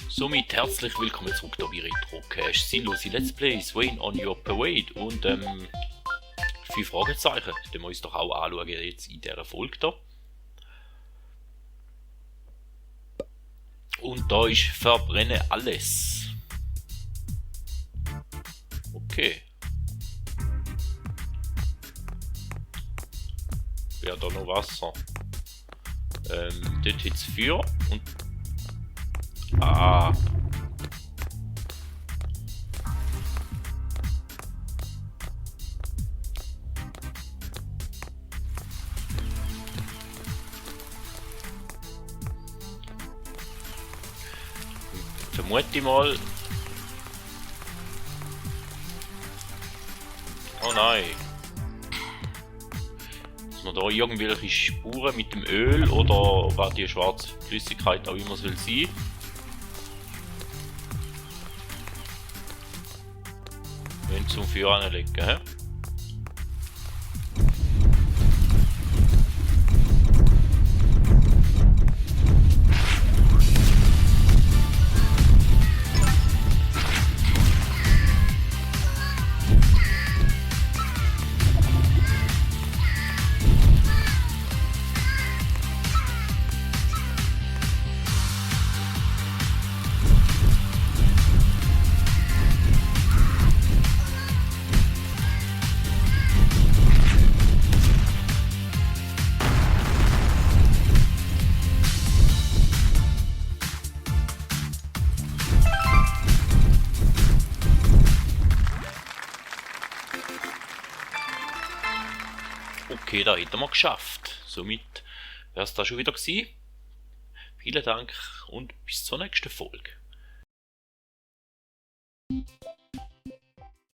Somit herzlich willkommen zurück hier bei Retrocast, sinnlose Let's Plays, Wayne on your Parade und 5 Fragezeichen, das wir uns doch auch anschauen jetzt in dieser Folge hier. Und da ist Verbrenne alles. Okay. Wäre da noch Wasser. Dort jetzt Feuer und... Ah. Vermute ich mal... Oh nein. Dass man da irgendwelche Spuren mit dem Öl oder was die schwarze Flüssigkeit auch immer soll sein. Zum Feuer anlegen, hä? Okay, da hätten wir geschafft. Somit wäre es da schon wieder gewesen. Vielen Dank und bis zur nächsten Folge.